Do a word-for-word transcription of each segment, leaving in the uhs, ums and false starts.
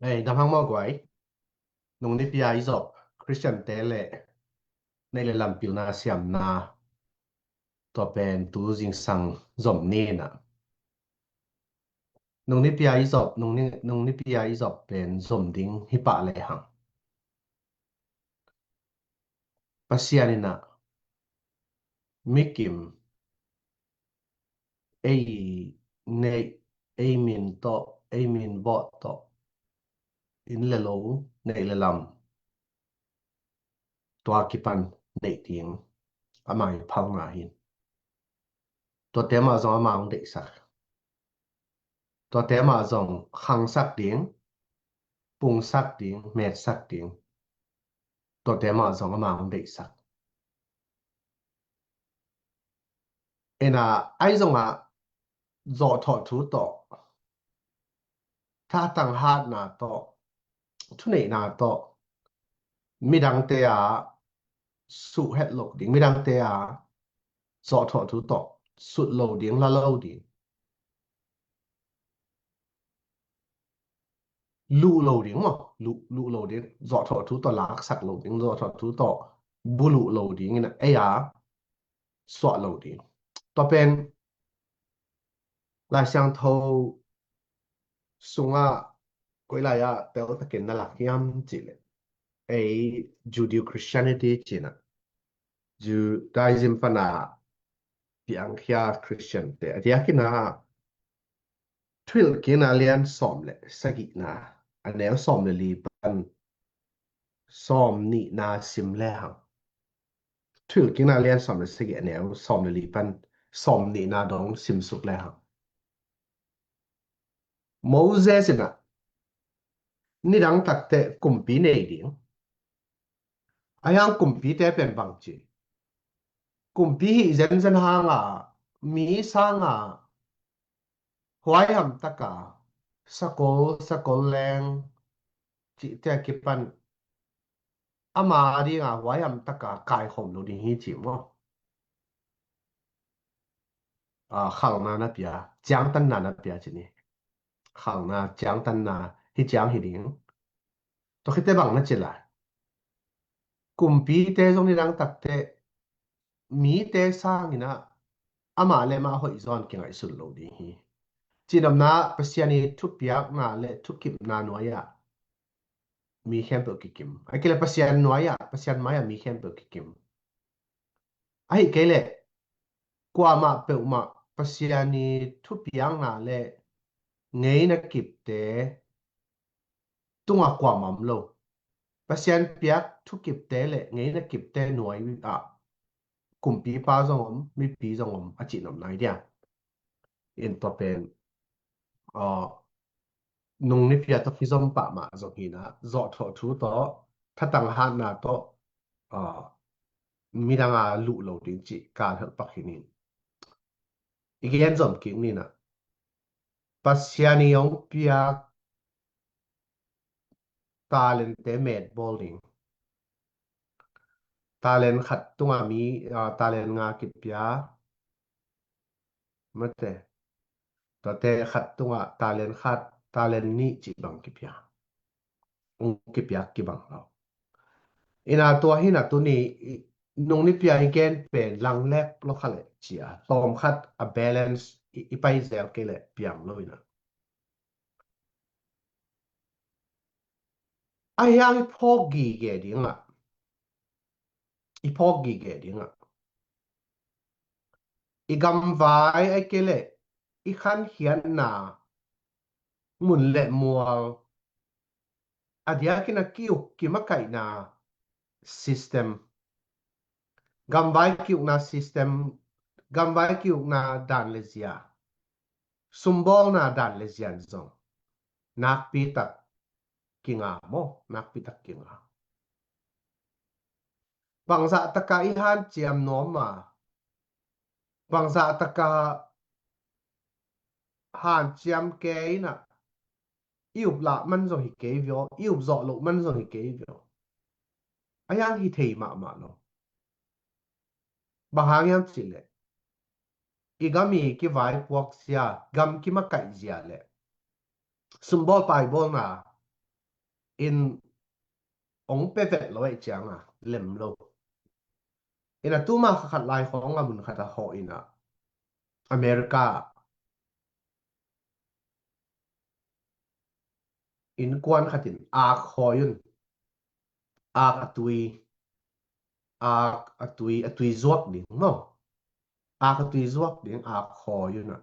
Ei, dam hang maw guai. Nung nipi a i zop Khristiante le neih le lam pilna siamna, tua pen tu zingsang zom ni in ah. Nung nipi a i zop, nung ni, nung nipi a i zop pen zom ding hi pah lehang, Pasian in ah mikim, ei neih, ei min tawh, ei min vawh tawh, inn le lo, neih le lam, tua kipan neih ding ama i phalna hi. Tuate mah zong ama hong deihsak. Tuate mah zong khangsak ding, pungsak ding, metsak ding. Tuate mah zong ama hong deihsak. Ena, ahi zongah zawhthawh thu tawh, thatang hatna tawh, thuneihna tawh, midangte a suh het loh ding, midangte a zawhthawh thu tawh sut lo ding, la lo ding, luh lo ding maw, luh, luh lo ding, zawhthawh thu tawh laksak lo ding, zawhthawh thu tawh buluh lo ding in ei a suah lo ding. Tua pen Lai Siangtho sungah koi lai ah teltakin na lak hiam cih leh, ei Judeo-Christianity cih na, Judaism pana piangkhia Khristiante a diakin ah Thuhilhkikna lian sawm le sagihna, a neu sawm le li pan sawm nihna sim lehang. Thuhilhkikna lian sawm le sagih, a neu sawm le li pan sawm nihna dong simsuk lehang, Moses in ah nidang takte kumpi nei ding. Ahi hang kumpite pen bangci, kumpi hih zenzen hanga, mi sanga huaiham taka sakol, sakol leng cihte a kipan ama dinga huaiham taka kaikhawm lo ding hi ci maw? A, khalna na pia, ciangtanna na pia ci ni. Khalna, ciangtanna, hi ciang hi ding. Tua khite bang na ci lai? Kumpite zong nidang takte mite sangin ah amah le amah hoih zaw in kingaihsun lo ding hi. Cihnopna, Pasian i thupiakna le thukipna nuai-ah mi khempeuh kikim. Ahih kei leh Pasian nuai-ah, Pasian mai-ah mi khempeuh kikim. Ahih kei leh kuamah peuhmah Pasian i thupiakna le ngeina kipte tungah kuamah om lo. Pasian piak thukipte le ngeina kipte nuai-ah kumpipa zong om, mipi zong om a cihnopna hi dia. In tua pen, a, nung nipi a tawh kizom pahmah zong hi in ah, zawhthawh thu tawh, thatang hatna tawh, a, midang a luh lo ding cih ka helh pak hi ni. I gen zom kik ni in ah, Pasian i hong piak talente metbawl ding. Talent khat tungah mi, a, talent nga kipia. Mate. Tuate khat tungah talent khat, talent nih cih bang kipia. Ung kipiak kibang lo. Ina tua hi in ah tuni, i, nung nipi a i gen pen langlek lo kha leh cia, tawm khat a balance i, i pai zel kei leh piang lo in ah. Ahi hang i phawk gige dingah, i phawk gige dingah, i gamvai ahih kei leh i khankhiatna mun le mual, a diakin a ki-uk kimakaihna system, gamvai ki-ukna system, gamvai ki-ukna dan le zia, sumbawlna dan le zian zong nakpi tak kinga maw, nakpi tak kinga. Bangzah taka i hanciam nuam a, bangzah taka hanciam kei in ah, i up lah man zong hi kei vio, i up zawh loh man zong hi kei vio. A yang hi thei mahmah lo. Bang hang hiam cih leh, i gam i kivaipuak zia, gam kimakaih zia le sumbawl paibawlna in ong pe vet lo ahih cianga lem lo. Ina tuma kha khat lai khawng a mun khat a hawh ina America innkuan khatin ak hawi un. Ak a tui, ak a tui, a tui zuak ding maw? Ak a tui zuak ding ak hawi un a.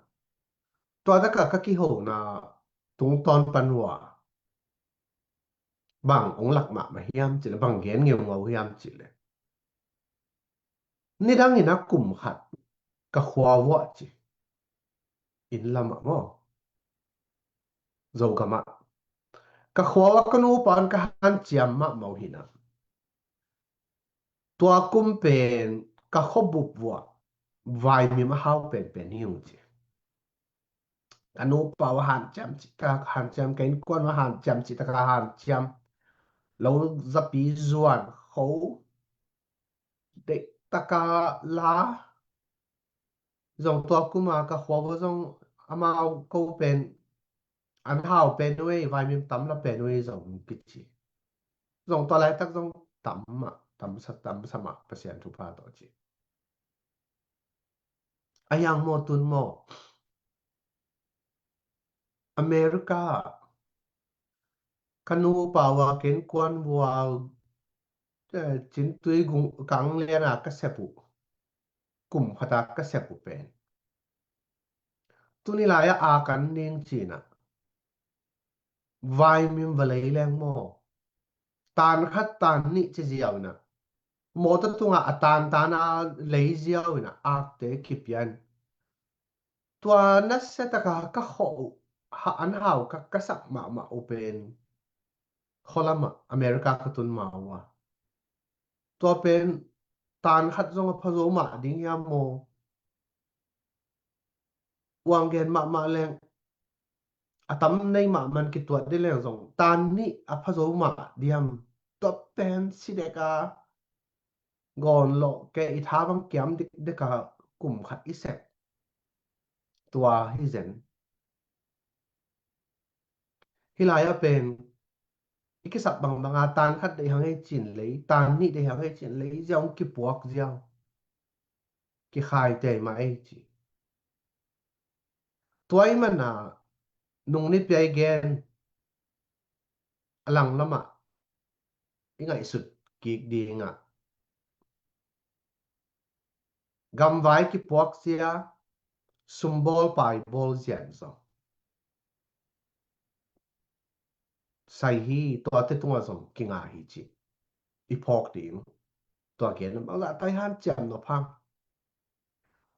Tua taka ka kihona tungtawn pan uh a bang ong lak mahmah hiam cileh, bang gen ngeungau hiam cileh, nidangin a kum khat ka khua vuah ci. Inn lamah maw, Zogamah ka khua vuah ka nupa in ka hanciam mahmah uh hina. Tua kum pen ka khuabup vuah vaimim a hau penpen hi ung ci. Ka nupa uh a hanciam cih taka hanciam, ka innkuan uh a hanciam cih taka hanciam. Lo zapi zuan kho, deih taka la. Zong tua kuma ka khua vuah zong amau ko pen an hau pen uh ei, vaimim tam la pen uh ei zong kici. Zong tua laitak zong tam mah, tam sa, tam sa mah Pasian thupha tawh ci. A yang maw tun maw, America ka nupa uh a ka innkuan uh a, eh, cintui gung kang liana ka sep uh, kum khata ka sep uh pen tuni lai-ah a kan ning cina vaimim va lei leng maw, tan khat tan nih ci ziau ina, mawtaw tunga a tan tan a lei ziau ina akte kipian. Tua nasia taka ka khawh uh, ha an hau ka, ka sak mahmah uh pen khualamah America ka tun ma uh a. Tua pen tan khat zong a phazo mah ding hiam maw? Uang gen mahmah leng a tam nei mahmah kituat dih leng zong tan nih a phazo mah diam? Tua pen si deka gawn lawh ke i tha bang kiam dikdeka kum khat i sep. Tua hi zen. Hih lai-ah pen i kisap bangbanga tan khat deih hang ei cin lei, tan nih deih hang ei cin lei ziau, kipuak ziau, kikhai tei mah ei ci. Tua i mana nung nipi a i gen a lang lamah i ngaihsut kik dingah gamvai kipuak zia, sumbawl paibawl zian zong sai hi, tuate tungah zong kinga hi ci. I phawk ding tua gen bangzah tai hanciam nop hang.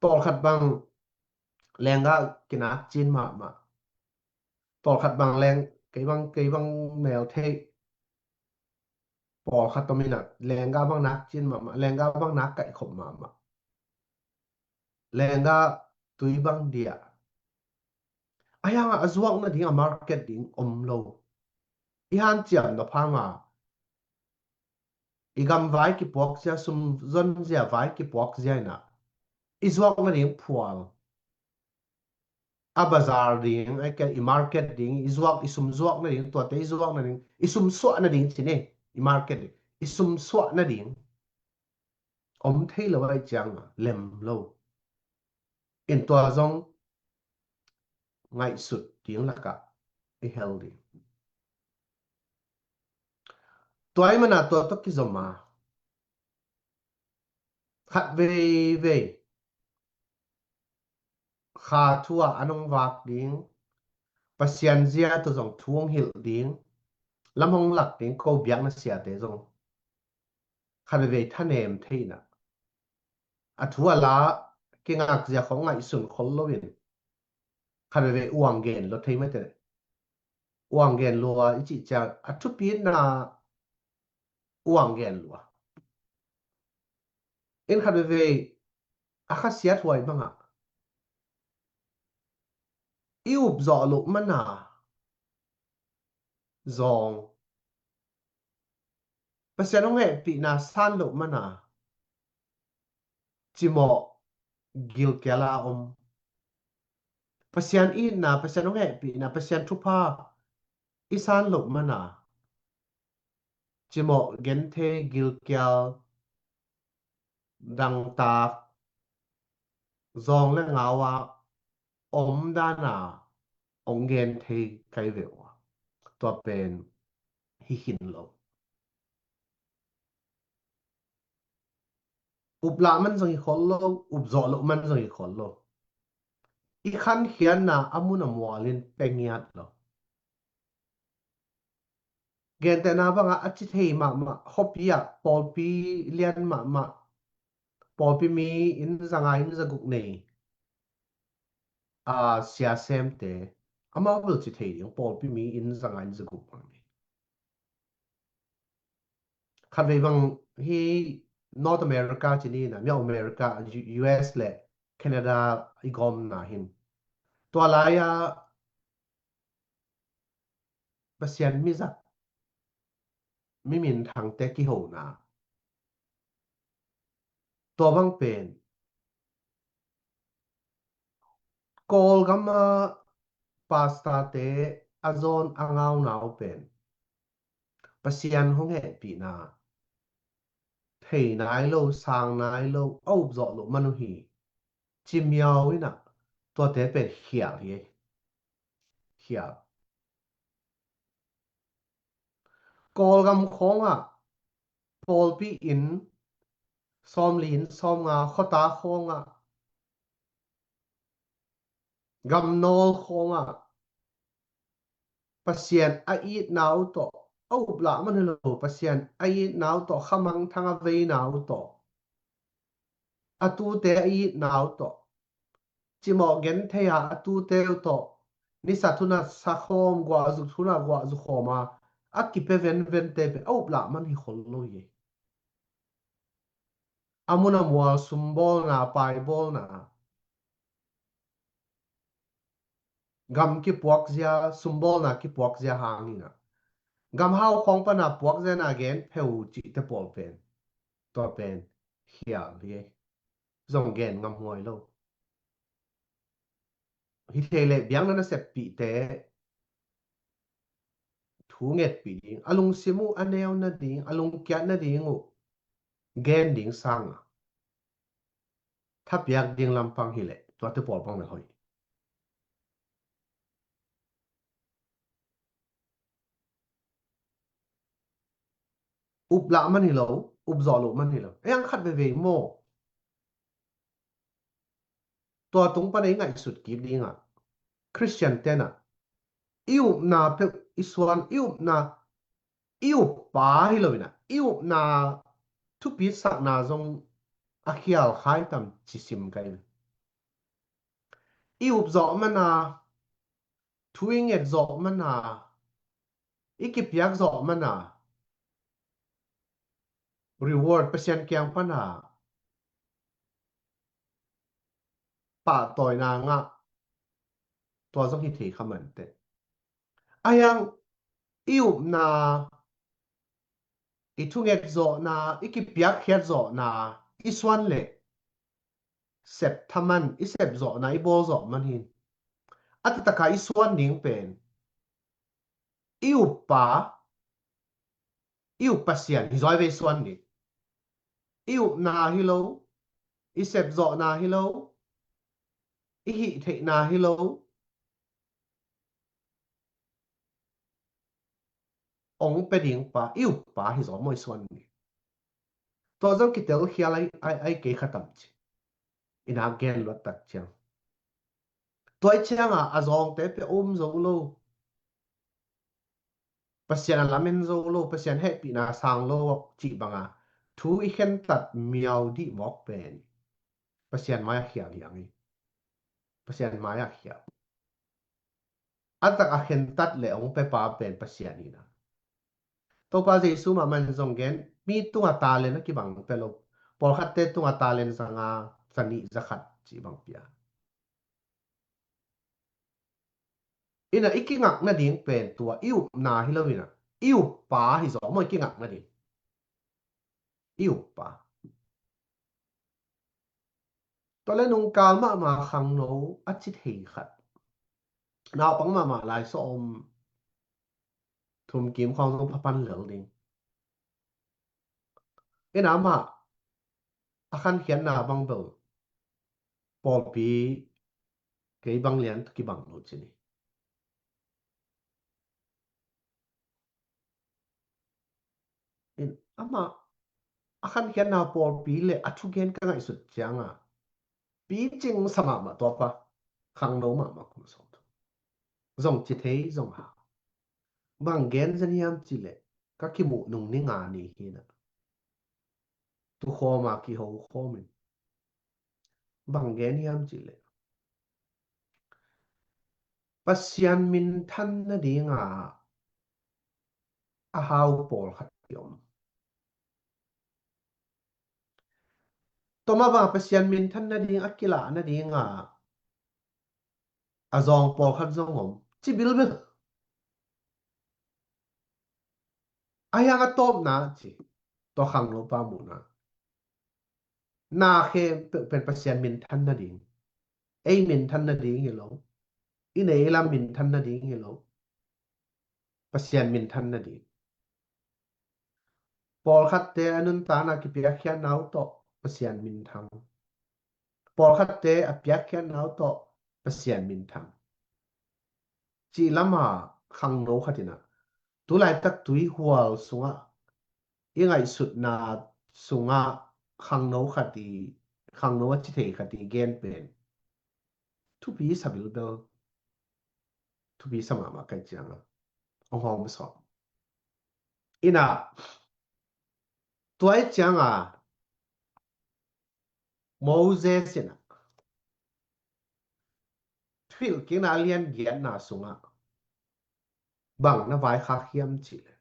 Tawlkhat bang lenggah kinak cin mahmah. Tawlkhat bang leng kei bang, kei bang mel theih pawlkhat om ina, lenggah bang nak cin mahmah, lenggah bang nak kaihkhop mahmah. Lenggah tui bang dia. A hiangah a zuak nading a market ding om lo. I hanciam nop hanga i gamvai kipuak zia, sum zon zia vai kipuak zia ina i zuak nading phual. A bazar ding, a ke i market ding, i zuak, i sum zuak nading, tuate i zuak nading, i sum suah nading cine, i market ding, i sum suah nading om thei lo ahih cianga lem lo. In tua zong ngaihsut ding lakah i hel ding. Tua i mana tua tawh kizom a khat veivei kha thu ah an hong vak ding, Pasian zia tawh zong thu hong hilh ding, lam hong lak ding ko biakna siate zong khat veivei thanem theihna, a thu a la kingak zia khong ngaihsun khol loin khat veivei uang gen lo thei mate. Uang gen lua i cih ciang a thupitna uang gen lua. In khat veivei a khasiat huai bangah i up zawh loh mana zong Pasian hong hehpihna san loh mana cimawh gilkial a om. Pasian itna, Pasian hong hehpihna, Pasian thupha i san loh mana cimawh, genthei, gilkial, dangtak, zawng le ngau a om dana hong gen thei kai ve uh a, tua pen hi khin lo. Uplah man zong hi khol lo, upzawh loh man zong hi khol lo. I khankhiatna a mun a mualin pe ngiat lo. Gentehna bangah a ci thei mahmah, khuapi ah pawlpi lian mahmah, pawlpi mi inn zanga inn zaguk nei a, siasemte, amau bel ci thei ding, pawlpi mi inn zanga inn zaguk bang nei. Khatvei bang hi North America ci ni na, miau America, U-, U S le Canada i gawmna hin, tua lai-a Pasian mizat, mi minthangte kihona, tua bang pen Kawlgam a pastorte a zawn a ngauna uh pen Pasian hong hehpihna thei nai lo, sang nai lo, a upzawh loh man uh hi, ci miau inah, tuate pen khial hi. Khial. Kawlgam khawngah pawlpi inn sawmli inn sawmnga, khuata khawngah, gamnawl khawngah Pasian a itna uh tawh, a uplah man hi lo, Pasian a itna uh tawh, khamangthang a veina uh tawh, a tute a itna uh tawh, cimawh genthei a, a tute uh tawh nisa thuna sakhawm, guahzuk thuna guahzuk khawm a, a kipia venvente pen a uplah man hi khol lo hi. A mun a mual sumbawlna, paibawlna, gam kipuakzia, sumbawlna kipuakzia hangin ah, gam hau khawng pana puakzia na gen pheu cihte pawl pen, tua pen khial hi. Zong gen ngam huai lo. Hi thei leh biakna naseppihte thu ngetpih ding, a lungsim uh a neu nading, a lungkiat nading uh gen ding sanga, thapiak ding lampang hileh tuate pawl bang le hoih. Uplah man hi lo, upzawh loh man hi lo. Ei ang khat veivei maw? Tua tung pana i ngaihsut kik dingah, Khristian tenah i upna peuh i suan, i upna, i uppa hi lo inah, i upna thupitsakna zong a khial khai tam ci sim kai. I up zawh mana, thu i nget zawh mana, i kipiak zawh mana, reward Pasian kiang pana pahtawina ngah, tua zong hi thei kha mante. Ahiang i upna, i thunget zawhna, i kipiakkhiat zawhna i suan leh sep thaman, i sep zawhna, i bawl zawh man hin, a taktak a i suan ding pen i uppa, i up Pasian hi zaw vei suan ding. I upna hi lo, i sep zawhna hi lo, i hih theihna hi lo, ong pe ding pa, i uppa hi zaw maw i suan ding. Tua zong kitel khial ai, ai, ai kei kha tam ci. I nak gen luat tak ciang, tua i cianga a zawngte pia um zo lo, Pasian a lamen zo lo, Pasian hehpihna sang lo cih banga thu i khentat miau dih mawk pen Pasian mai-ah khial hiang hi. Pasian mai-ah khial. A tak a khentat le ong pepa pen Pasian hina. Topa Jesu mahmah in zong gen, mi tunga talent a kibang pe lo. Pawlkhatte tunga talent zanga, zanih zakhat cih bang pia. Ina i kingak nading pen tua i upna hi lo ina, i uppa hi zaw maw i kingak nading. I uppa. Tua le nungkal mahmah khangno a ci thei khat, naupang mahmah lai sawm thum kim khawng zong phapan lel ding. Ina amah a khankhiatna bang bel pawlpi kei bang lian tawh kibang lo ci ni. In amah a khankhiatna pawlpi le a thugen ka ngaihsut cianga picing sa mahmah tua pa khangno mahmah kum sawm thu zong ci thei zong ha. Bang gen zen hiam cih leh ka kimuh nung ni nga ni hi na. Tukhawm a kiho khawm in bang gen hiam cih leh Pasian minthan nadinga a hau pawlkhat ki om. Toma bang Pasian minthan nading a kilah nadinga a zawng pawlkhat zong om ci bilbil. A hiang a tawpna ci tua khangno pa muhna na khe pen Pasian minthan nading, ei minthan nading hi lo, i nei i lam minthan nading hi lo, Pasian minthan nading. Pawlkhatte a nuntakna kipiakkhiatna uh tawh Pasian minthang. Pawlkhatte a piakkhiatna uh tawh Pasian minthang. Cih lama khangno khat ina tulaitak tuihual sungah i ngaihsutna sungah khangno khat i khangno a ci thei khat i gen pen thupi sa bilbel. Thupi sa mahmah kai cianga hong hawng sawm. Ina tua i cianga Moses ina thuhilhkikna lian giatna sungah bang na vaikhak hiam cih leh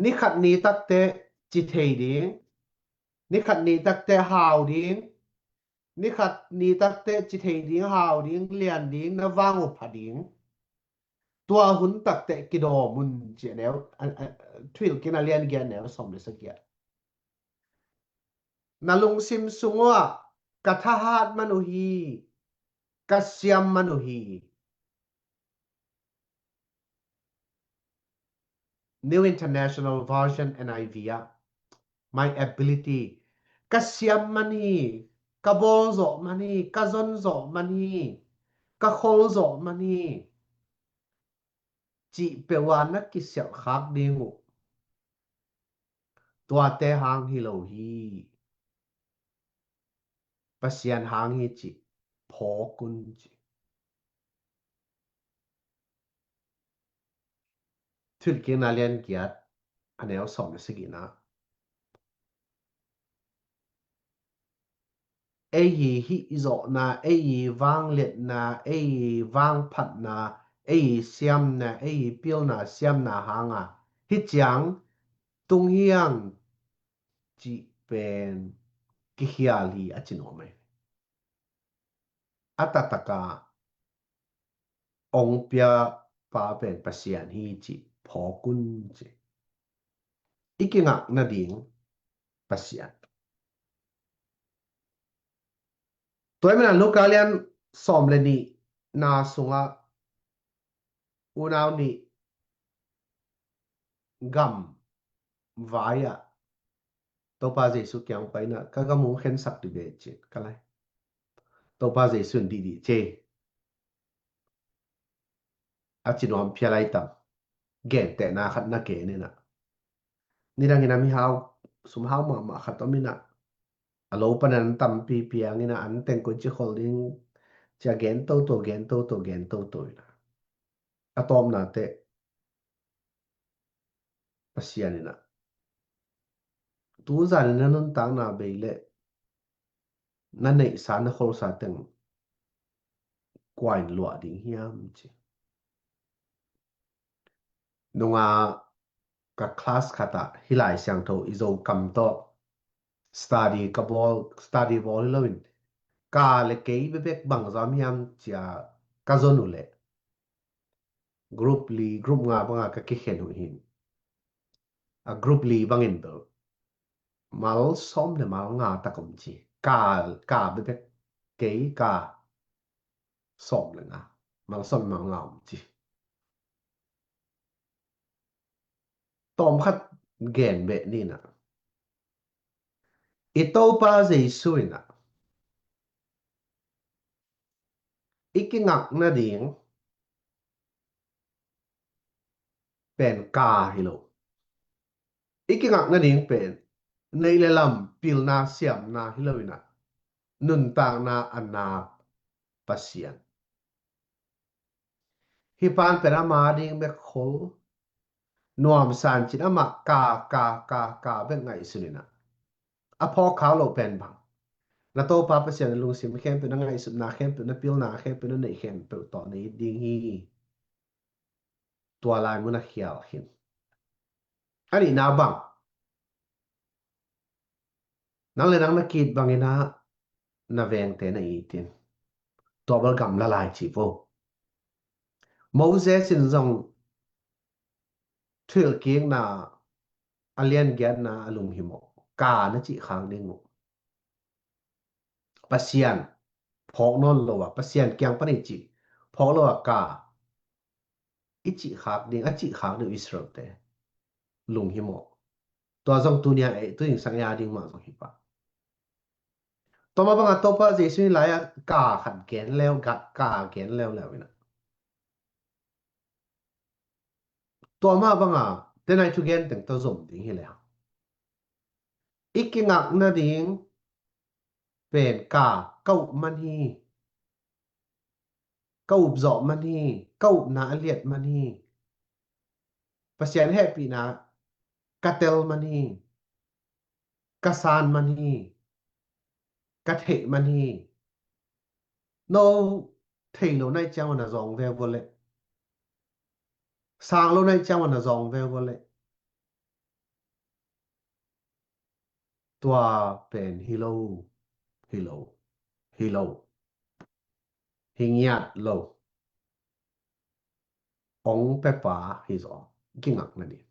nikhat nitakte ci thei ding, nikhat nitakte hau ding, nikhat nitakte ci thei ding, hau ding, lian ding, na vang uh pha ding. Tua hun takte kidawm un ci a neu thuhilhkikna lian giat neu sawm le sagih ah na lungsim sungah ka thahat man uh hi, ka siam man uh hi. New International Version, N I V ah, my ability, ka siam man hi, ka bawl zawh man hi, ka zon zawh man hi, ka khol zawh man hi cih peuh a na kisialhkhak ding uh tuate hang hi lo hi. Pasian hang hi cih phawk un ci. Thuhilhkikna lian giat a neu sawm le sagihna ei i hihzawhna, ei i vangliatna, ei i vangphatna, ei i siamna, ei i pilna siamna hanga hi ciang tung hiang cih pen kikhial hi a ci nuam ei. A taktaka ong pia pa pen Pasian hi cih phawk un ci. I kingak nading Pasian. Tua i mina Luka lian sawm le nih na sungah unau nih gam vai ah Topa Jesu kiang paina ka gam hong khensak dih ve ci ka lai. Topa Jesu in dih dih ci a ci nuam phial ai tam. Gentehna khat na gen ina nidangin a mihau sumhau mahmah khat om ina a lo panin an tampi piang ina an teng koi ci khol ding cia gen toto gen toto gen toto ina a tawpna teh Pasian ina tuzan ina nuntakna bei leh na neihsa na kholsa teng kua in luah ding hiam ci. Nunga ka class khatah hih Lai Siangtho i Zokam tawh study ka bawl, study bawl hi loin ka le kei bebek bang zam hiam cia ka zon uh leh group li group nga banga ka kikhen uh hin a group li bangin bel mal sawm le mal nga tak om ci. Ka, ka bebek kei ka sawm le nga, mal sawm mal nga om ci. Tawm khat gen beh nina I Topa Jesu in ah i kingak nading pen ka hi lo. I kingak nading pen neih le lam, pilna, siamna hi lo in ah, nuntakna a nak Pasian. Hih pan pen ama ding bek khol, nuamsa in cin amah ka, ka, ka, ka bek ngaihsun in ah, a phawk khak loh pen bang? Na Topa Pasian na lungsim khempeuh, na ngaihsutna khempeuh, na pilna khempeuh, na neih khempeuh tawh na it ding hi. Tua lai mun ah khial khin. A nihna bang, nang le nang na ki-it bangin ah na vengte na it in, tua bel gamla lai ci vo. Moses in zong thuhilhkikna a lian giatna a lunghimawh, ka na cih khak ding uh. Pasian phawk nawn lo a, Pasian kiang pan i cih phawk lo a ka i cih khak ding, a cih khak ding uh Israelte lunghimawh. Tua zong tuni a ei, tu zingsang ei a ding mah zong hi pah. Tua mah bangah Topa Jesu in lai-ah ka khat gen leu, ka gen leuleu in ah, tua mah bangah denai thugen teng tawh zom ding hi leh, i kingak nading pen ka, ka up man hi. Ka up zawh man hi. Ka upna a liat man hi. Pasian hehpihna ka tel man hi. Ka san man hi. Ka theih man hi. No thei lo na hih ciang un a zawng ve vua leh, sang lo na hih ciang un a zawng ve vua leh, tua pen hi lo, hi lo, hi lo, hi ngiat lo. Hong pia pa hi zaw, kingak nading.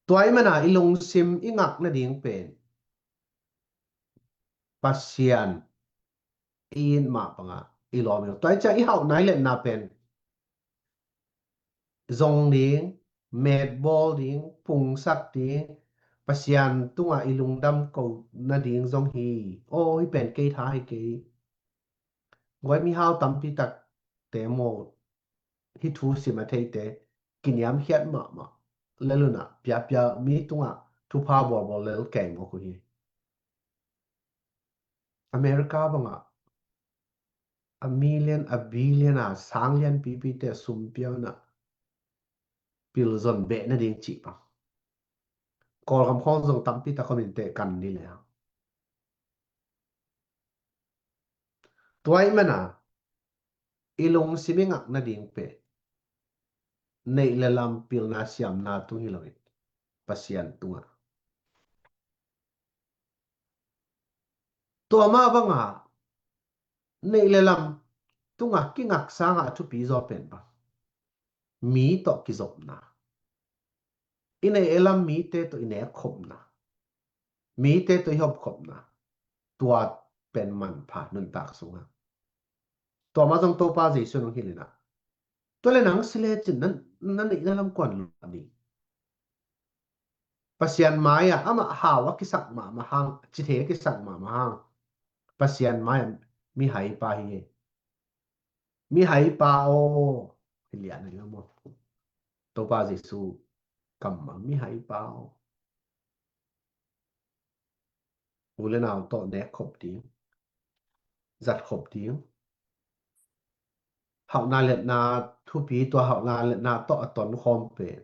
Tua ahih manin i lungsim i ngak nading pen Pasian i it mah bangah i lawm hi lo. Tua ahih ciang i hauhna i liatna pen zong ding, metbawl ding, pungsak ding, Pasian tungah i lungdam ko nading zong hi. Aw, hih pen kei tha hi kei. Guai, mihau tampi takte maw, hih thu sim a theite kiniamkhiat mahmah lel un ah, piapia, mi tungah thupha bawlbawl lel kei mawk uh hi. America bangah a million, a billion a, sang lianpipite a sum pia un ah, pilzon beh nading cih bang. Kawlgam khawng zong tampi tak om inteh, kan ni leh. Tua ahih manin i lungsim i ngak nading pen neih le lam, pilna, siamna tung hi loin Pasian tungah. Tua mah bangah neih le lam tungah kingak sangah a thupi zaw pen bang? Mi tawh kizopna. I neih i lam mite tawh i nekkhopna, mite tawh i hopkhopna, tua pen manpha nuntak sungah. Tua mah zong Topa Jesu in hong hilh in ah, tua leh nang si lecin na, na neih na lam kuan luah ding? Pasian mai-ah amah hau a kisak mahmah hang, cithei a kisak mahmah hang, Pasian mai-ah mihaipa hi. Mihaipa aw, hi lian ahi maw? Topa Jesu kammal, mihaipa aw. U le nau tawh nekkhop ding, zatkhop ding. Hauhna liatna thupi, tua hauhna liatna tawh a tonkhawm pen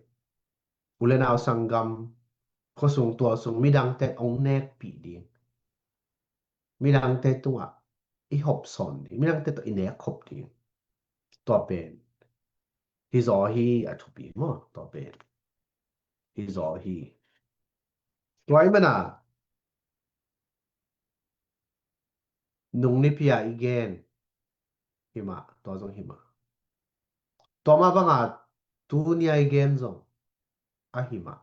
u le nau, sanggam, khuasung tualsung, midangte hong nekpih ding, midangte tungah i hopsawn ding, midangte tawh i nekkhop ding. Tua pen hi zaw hi, a thupi maw? Tua pen hi zaw hi. Tua ahih manin nung nipi-a i gen hi mah, tua zong hi mah. Tua mah bangah tuni-a i gen zong ahi mah.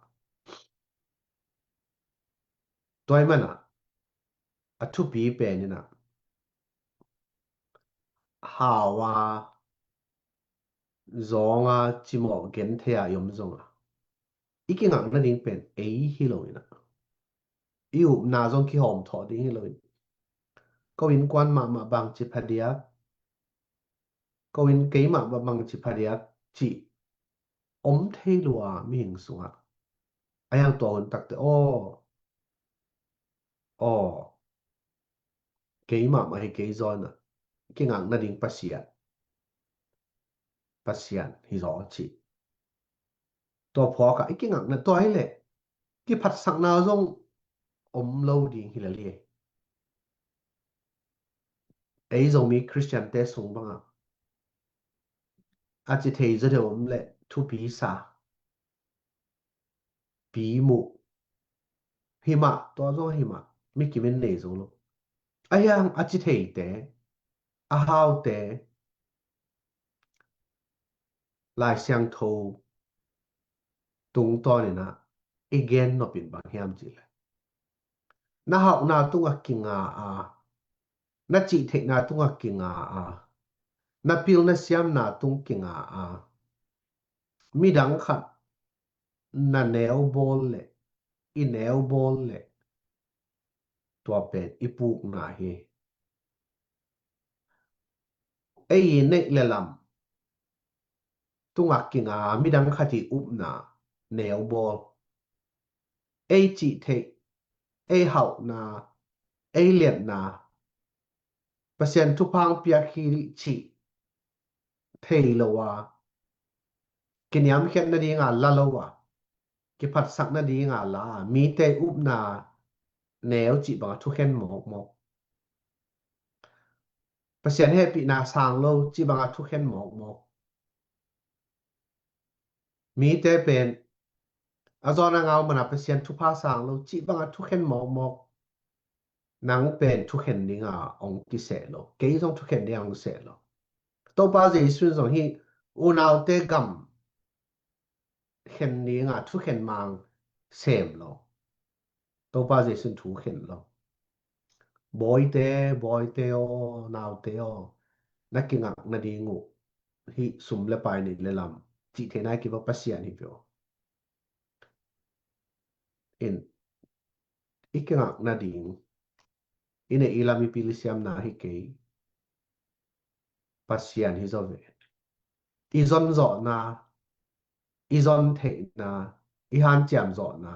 Tua ahih manin a thupi pen in ah, hau a, zawng a, cimawh genthei a i om zongin, i kingak nading pen ei hi lo in ah, i upna zong kihawm thawh ding hi lo in, ko innkuan mahmah bangci phadiak, ko inn kei mahmah bangci phadiak cih om thei lua mihing sungah. A hiang tua hun takte aw, aw, kei mahmah hi kei zaw in ah kingakna ding Pasian, Pasian hi zaw cih. Tua phuakah i kingakna tua hi leh kiphatsakna zong om lo ding hi lel hi. Ei Zomi Khristiante sung bangah a ci thei zaw deuh om leh thupi sa, pi muh, himah, tua zong himah, mi kimin nei zo lo. A hiang a ci theite, a haute, Lai Siangtho tungtawnin ah i gen nop in bang hiam cih leh, na hauhna tungah kinga a, na cihtheihna tungah kinga a, na pil na siamna tung kinga a, midang khat na neu bawl leh, i neu bawl leh, tua pen i pukna hi. Ei i neih le lam tungah kinga midang khat i upna neu bawl, ei cihtheih, ei hauhna, ei liatna, Pasian thupha hong piak hi cih thei lo a, kiniamkhiat nadinga la lo a, kiphatsak nadinga la a, mite upna neu cih banga thukhen mawkmawk, Pasian hehpihna sang lo cih banga thukhen mawkmawk, mite pen a zawn a ngau mana Pasian thupha sang lo cih banga thukhen mawkmawk, nang pen thukhen dinga hong kiseh lo, kei zong thukhen dinga hong seh lo. Topa Jesu in zong hih unaute gam khen dinga thukhen mang sem lo. Topa Jesu in thu khen lo. Bawite, bawite aw, naute aw, na kingak nading uh hih sum le pai, neih le lam, cihtheihna i kiva Pasian hi peuh. In, i kingak nading, i neih i lam, i pil i siamna hi kei, Pasian hi zaw ve. I zonzawhna, i zontheihna, i hanciam zawhna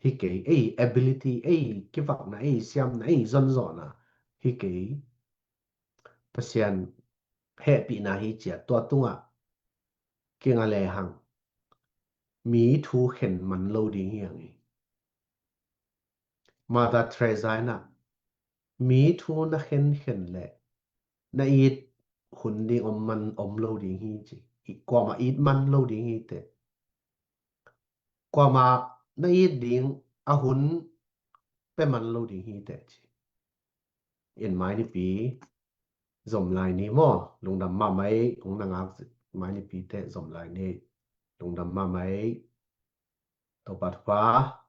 hi kei, ei ability, ei kivakna, ei siamna, ei zonzawhna hi kei. Pasian hehpihna hi cia, tua tungah kinga lehang mi thu khen man lo ding hi hang hi. Mother Teresa in ah mi thu na khenkhen leh na it hun ding om man om lo ding hi ci. Kuamah it man lo ding hi teh. Kuamah na it ding a hun pia man lo ding hi teh ci. In mai nipi zom lai ni maw, lungdam mahmah ei, hong na ngak mai nipi teh zom lai ni, lungdam mahmah ei. Topa thupha